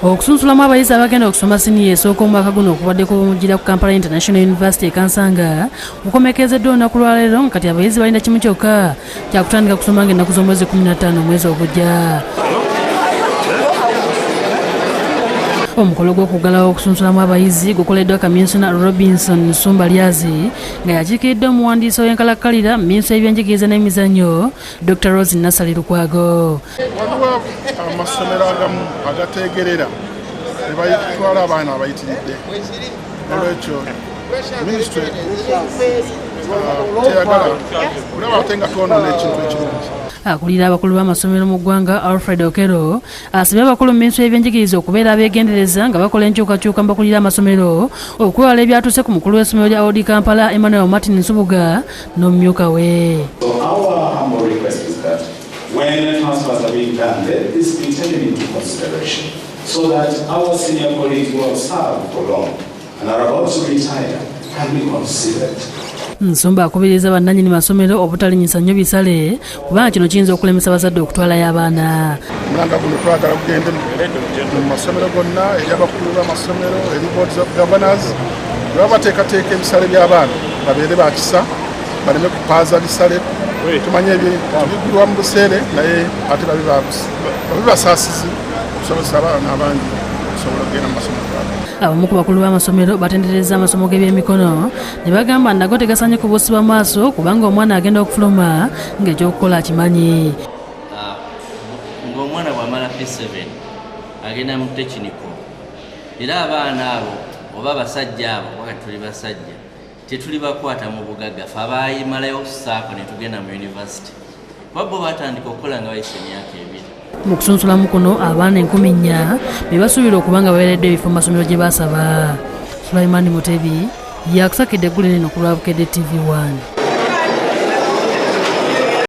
Okusunsulamu abayizi abagenda okusoma siniya esooka omwaka guno okubadde kubumujjira ku Kampala International University e Kansanga kukomekezeddwa olunaku lwaleero nga kati abayizi balina kimu kyokka kyakutandika kusoma nga ennaku z'omwezi 15 omwezi ogujja. Omukolo gw'okuggalawo okusunsulamu abayizi gukoleddwa Kaminsona Robinson Nsumba Lyazi nga yakiikiridde omuwandiisi ow'enkalakkalira mu minisitule y'ebyenjigiriza n'emizannyo Dr. Rose Nassali Lukwago. Waliwo amasomero agamu agateegerera ne batwala abaana abayitiridde, olwekyo minisitule teyagala kulaba ate nga twonoona ekintu ekirungi. Akulira abakulu b'amasomero mu ggwanga Alfred Okello asabye abakulu mu minisitule y'ebyenjigiriza okubeera abeegendereza nga bakola enkyukakyuka mu bakulira amasomero okwewala ebyatuuse ku mukulu w'essomero lya Old Kampala Emmanuel Martin Nsubuga n'omumyuka we. So our humble request is that when transfers are being done, let this be taken into consideration so that our senior colleagues who have served for long and are about to retire can be considered. Nsumba akubiriza bannannyini masomero obutalinyisa nnyo bisale kubanga kino kiyinza okulemesa abazadde okutwalayo abaana. Omulanga guno twagala gugende mu masomero gonna, eri abakulu b'amasomero, eri boards of governors, bwe baba bateekateeka ebisale by'abaana babeere bakisa, baleme kupaaza bisale. Tumanye ebigulwa mu buseere, naye ate babe basaasizi okusobozesa abaana abangi okusobola okugenda mu masomero gaabwe. Abamu ku bakulu b'amasomero batenderezza amasomo g'ebyemikono ne bagamba nago tegasaanye kubuusibwa maaso kubanga omwana agenda okufuluma ng'ekyokukola akimanyi. Ng'omwana bw'amala P7 agenda mu technical, era abaana abo oba abasajja abo, wakati tuli basajja tetuli bakwata mu bugagga, fe abayimalayo saako ne tugenda mu university, kuba bo batandika okukola nga bayise emyaka 2. Mu kusunsulamu kuno abaana 4000 be basuubira okuba nga baweereddwa ebifo mu masomero gye baasaba. Sulaiman Mutebi yakusakidde eggulire lino ku lwa Bukedde TV 1.